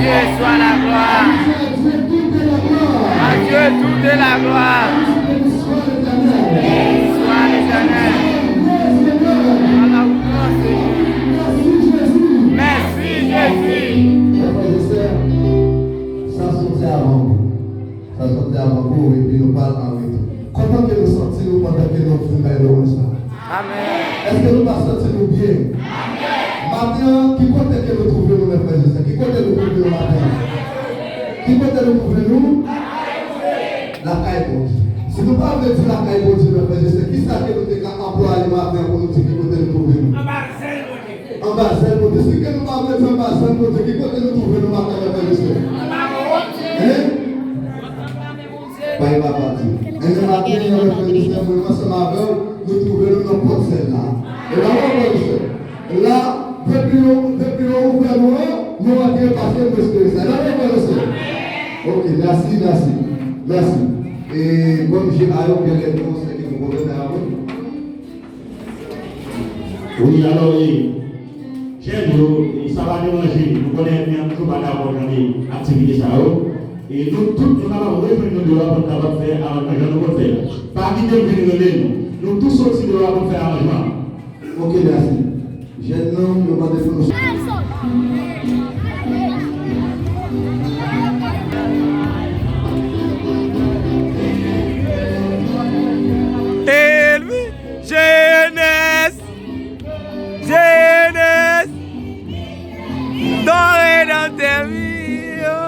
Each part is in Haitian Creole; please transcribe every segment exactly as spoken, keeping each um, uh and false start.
Dieu soit la gloire. À Dieu toute la gloire. Béni soit l'Éternel. Soit l'Éternel. À la louange, Seigneur. Merci, Jésus. Mes frères et sœurs, sa soti avan kou. Sa soti avan kou, epi nou pral antre tou. Kòman ke nou santi nou pandan ke nou ap vin bay lwanj la? Amèn. Èske nou pa santi nou byen? Amèn. Maten an, ki kote ke nou twouve nou, mes frères et sœurs? Ki kote nou twouve nou maten an? Ki kote nou twouve nou? Lakay Bondye. Si nou pa vle di lakay Bondye, mes frères et sœurs, kisa ke nou te ka anplwaye maten an pou nou di ki kote nou twouve nou? Anba zèl Bondye. Anba zèl Bondye. Si ke nou pa vle di anba zèl Bondye, ki kote nou twouve nou maten an, mes frères et sœurs? Hein? Bay papa di. Enben maten an, mes frères et sœurs, mwen ansanm avè w, nou twouve nou nan pòt zèl la. E la, mes frères et sœurs, la, depi yo, depi yo ouvè nou an, nou antre pase nou espere sa. E la, mes frères et sœurs. Ok, mèsi, mèsi. Mèsi. E kòm je a yo, gen lè nou se ki nou pwoblèm avè w. Wi, alò, e, jèn yo, e, sa pa deranje, nou konnen F B M toujou pa dakò jan de aktivite sa yo. E nou tout, nou kapab rejwenn nou deyò a pou n kapab fè aranjman jan nou konn fè. Pa kite l vin rele nou. Nou tou soti deyò a pou n fè aranjman. Ok, mèsi. Jèn nan, yo mande pou nou. Elvi Jenès, Jenès, don redanmtè m yo.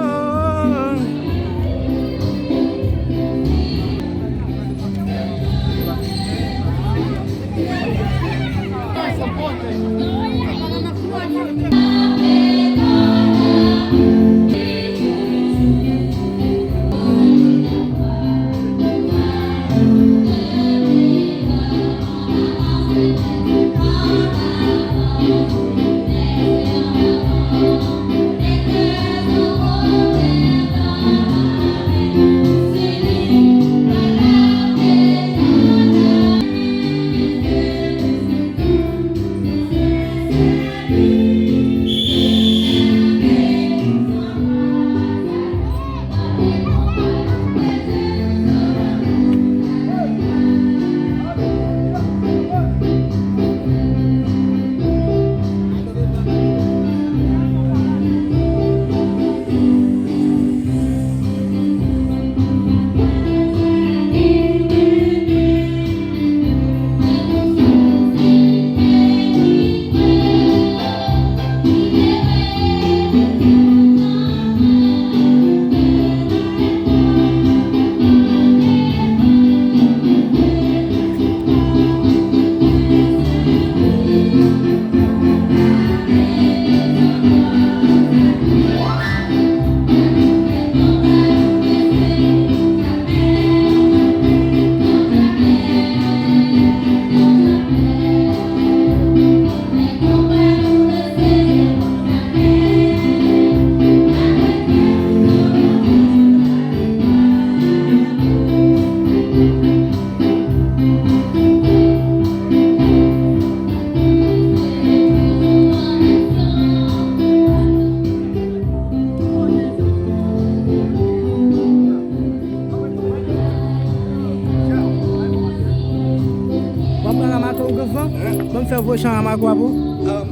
W ap pran Ramato ou Granfran? Ban m fè voye chan Ramato a pou ou. Ah,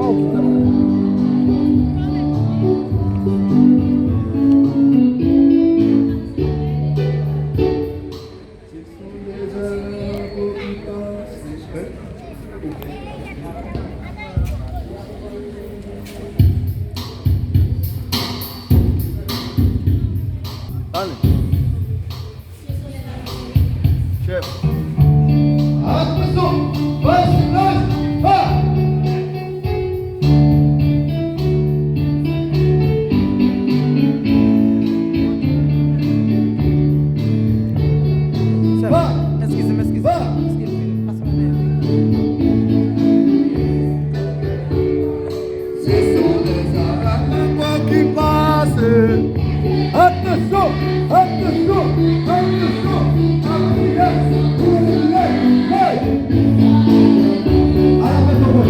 ok. Ale. Chèf. Attention! Bas, bas, bas! Chèf, eskize m, eskize m, eskize m, pase mwen dèyè. Se solèy sa la ankò ki pase. Atansyon, atansyon, atansyon, atansyon. Hey! Ala fè sa w konn.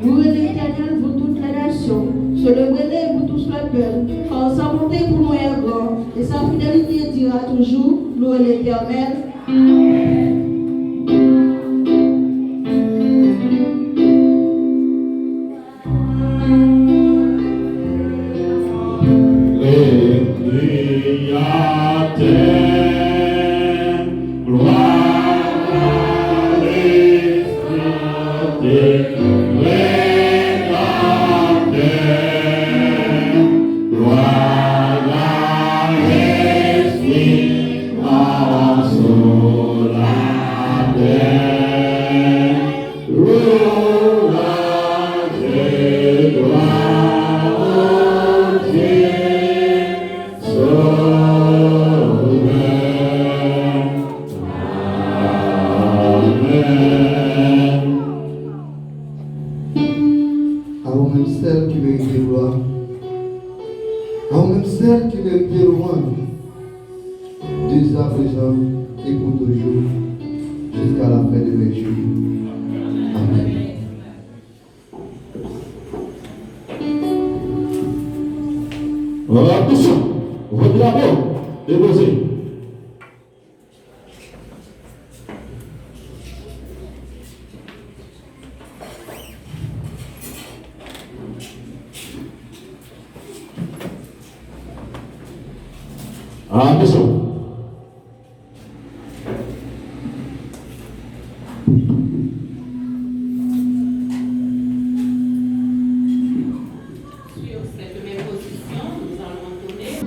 Louez l'Éternel, vous toutes les nations, célébrez-le, vous tous les peuples, car sa bonté pour nous est grande, et sa fidélité dure à toujours. Louez l'Éternel. Lènmi atè, glwa a Lespri Sentè, glwa a Lespri Sentè sou latè. Louanj e glwa, o Dye Sovè. Amèn. A ou menm sèl ki merite glwa, a ou menm sèl ki merite louanj, dèzaprézan e pou toujou, jiska lafen de lè jou. Amèn. Attention, votre drapeau déposé. Attention. Sur cette même position, nous allons entonner.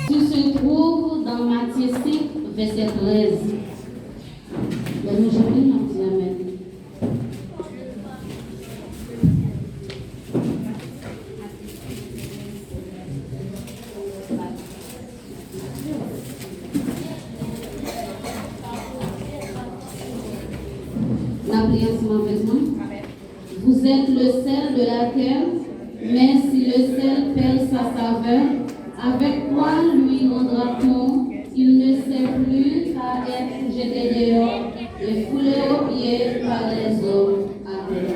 Jésus se trouve dans Matthieu cinq, verset treize. Lè nou jwenn li, n ap di amèn. N ap li ansanm avèk mwen. Vous êtes le sel de la terre, mais si le sel perd sa saveur, avec quoi lui rendra-t-on? Il ne sert plus qu'à être jeté dehors et foulé aux pieds par les hommes. Amen.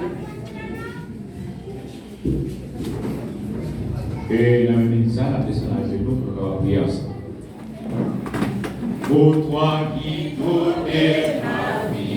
E nan menm minit sa, n ap desann ajenou pou nou kapab priye ansanm. Ou twa ki pote lavi.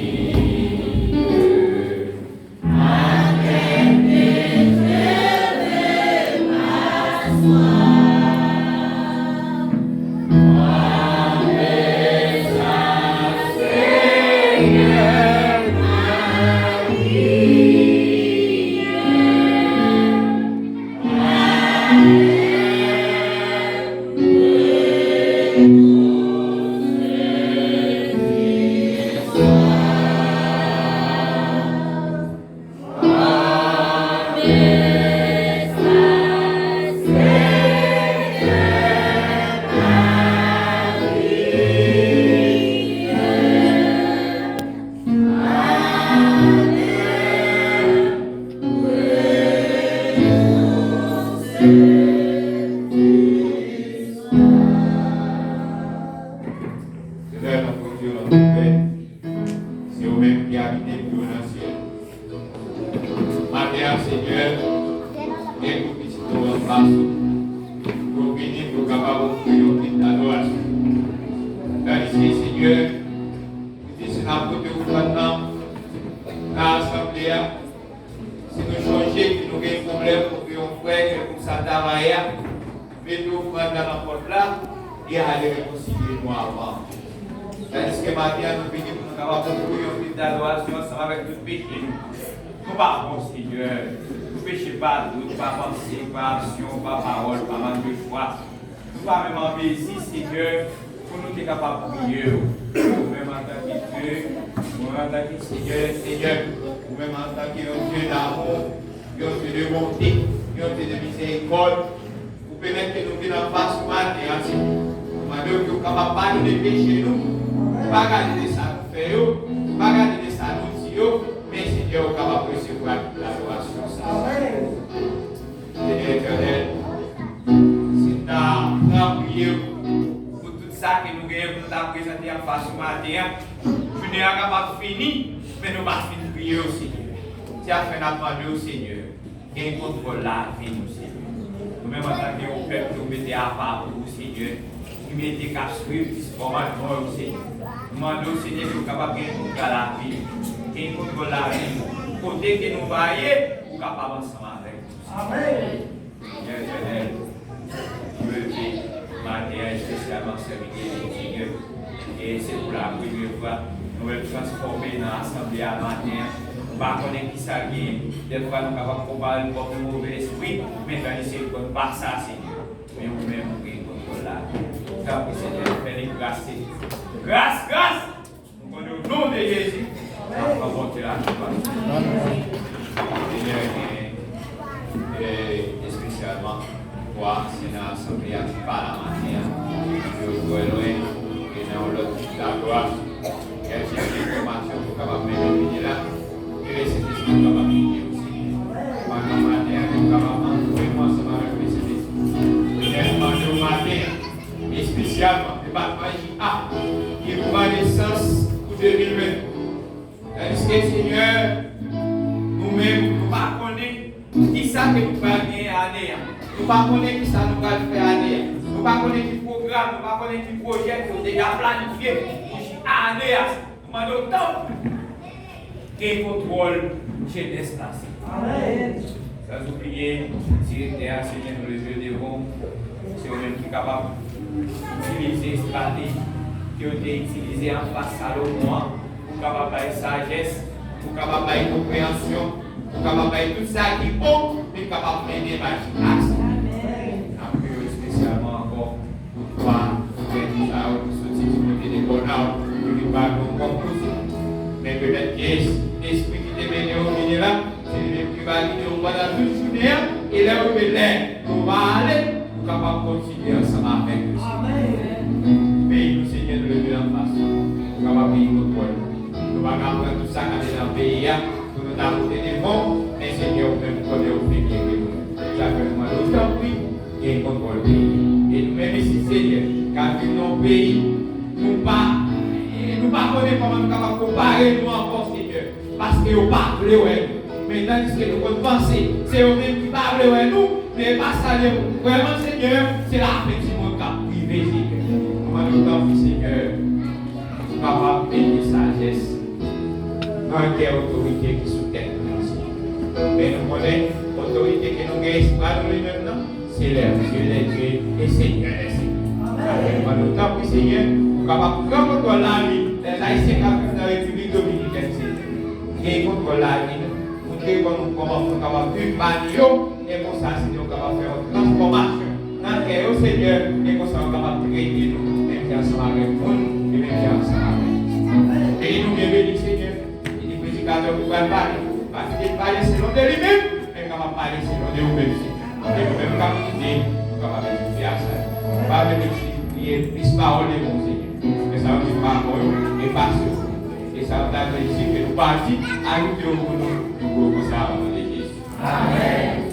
Etènèl, nou Bondye, nou Pè, se ou menm ki abite pi wo nan syèl. Maten an, Senyè, gen gwo pitit ou anfas ou. Yo vini pou yo kapab ofri yon kit adorasyon. Tandiske, Senyè, ou di si n ap pote ofrann nan nan asanble a, si nou chonje ke nou gen pwoblèm pou yon frè, kèlkeswa travay a, mete ofrann nan nan pòt la, e ale rekonsilye nou avan. Tandiske maten an, nou vini pou nou kapab ofri yon kit adorasyon ansanm avèk tout peche nou. Nou pa bon, Senyè. Nou peche pa dout, pa panse, pa aksyon, pa pawòl, pa mank de fwa. Nou pa menm an mezi, Senyè, pou nou te kapab priye w. Ou menm antanke Dye, ou menm antanke Senyè, Senyè, ou menm antanke yon Dye damou, yon Dye de bonte, yon Dye de mizèrikòd, ou pèmèt ke nou vin anfas ou maten an, Senyè. Nou mande w ke w kapab padone peche nou, pa gade de sa nou fè yo, pa gade de sa nou di yo, men, Senyè, ou kapab resevwa tout adorasyon sa. Senyè Etènèl, si n ta pran priye w pou tout sa ke nou genyen pou nou ta prezante anfas ou maten an, jounen an kapab fini, men nou pa fin priye w, Senyè. Se sa k fè n ap mande w, Senyè, gen kontwòl lavi nou, Senyè. Nou menm antanke yon pèp ke w mete apa pou ou, Senyè, ki mete k ap swiv kòmandman w yo, Senyè. Nou mande w, Senyè, ke w kapab gen kontwòl lavi nou. Gen kontwòl lavi nou. Kote ke nou va ye, ou kapab ansanm avèk nou. Amèn. Senyè Etènèl, nou leve maten an espesyalman sèvi Senyè. E se pou la premye fwa nou wè l transfòme nan asanble a maten an. Nou pa konnen ki sa l genyen. Dèfwa nou kapab konpare l kòm yon move espri, men tandiske l pa sa, Senyè. Men ou menm ou gen kontwòl la. Tanpri, Senyè, fè li gras, Senyè. Gras, gras! Nou konnen o non de Jezi, n ap ranpòte la. Senyè, gen, e, espesyalman, twa ansyen nan asanble a ki pa la maten an. Yo twò lwen, e nan yon lòt laglwa. Kèlke enfòmasyon pou kapab mennen vini la. Ke Lesentespri kapab gide w, Senyè. Pandan maten an, ke w kapab antoure nou ansanm avèk Lesentespri. Senyè, nou mande w maten an, espesyalman, depatman J A, ki pran nesans pou de mil venntwa. Tandiske, Senyè, nou menm, nou pa konnen kisa ke nou pral genyen ane a. Nou pa konnen kisa nou pral fè ane a. Nou pa konnen ki pwogram, nou pa konnen ki pwojè ke w deja planifye pou ane a. Nou mande w tanpri, gen kontwòl jenès la, Senyè. Amèn. San oubliye, direktè a, Senyè, nou leve yo devan w. Se ou menm ki kapab itilize estrateji ke w te itilize anfas Salomon an, pou kapab bay sajès, pou kapab bay konpreyansyon, pou kapab bay tout sa ki bon, men kapab mennen bay aksyon. Amèn. N ap priye w espesyalman ankò. Poutwa, frè sa yo ki soti di kote de Bònaw, yo vin ba nou kòm koze. Men pèmèt ke Espri ki te mennen yo vini la, se li menm ki va gide yo pandan tout jounen an, e lè yo rive lè yo va ale, ou kapab kontinye ansanm avèk yo, Senyè. Amèn. Peyi nou, Senyè, nou leve anfas ou. Ou kapab gen kontwòl. Nou pa ka pran tout sa k ap dedan peyi a, pou nou ta pote devan, men Senyè, ou menm konnen ou pi byen ke nou. Sa fè nou mande w, tanpri, gen kontwòl peyi. E nou menm isit, Senyè, k ap viv nan yon peyi, nou pa, nou pa konnen kòman nou kapab konpare nou ankò, Senyè, paske yo pa vle wè nou. Men tandiske nou konn panse, se yo menm ki pa vle wè nou, men e pa sa l ye vrèman, Senyè, se lafen di mond k ap rive, Senyè. Nou mande w, tanpri, Senyè, pou kapab mete sajès nan kè otorite ki sou tèt nou yo, Senyè. Men nou konnen otorite ke nou gen espwa nou li menm nan, se lè Dye dè dye e Senyè dè senyè. Mwen nou tanpri, Senyè, pou kapab pran kontwòl lavi lèzayisyen k ap viv nan Repiblik Dominikèn, Senyè. Gen kontwòl lavi nou, montre ban nou kòman pou nou kapab viv pami yo, e konsa, Senyè, ou kapab fè yon transfòmasyon nan kè yo, Senyè, e konsa, ou kapab trete nou menm jan ansanm avèk moun, e menm jan ansanm avèk. Beni nou byen beni, Senyè. Li di predikatè ki pral pale, pa kite l pale selon de li menm, men kapab pale selon de ou menm, Senyè. E nou menm k ap koute, nou kapab edifye avèk sa. Pa vle nou sipliye plis pawòl de bon, Senyè. Men sa yo se pawòl e pase yo. E sa yo ta vle di ke nou pati, ajoute yo pou nou, nou gwo konsa, o non de Jezi. Amèn.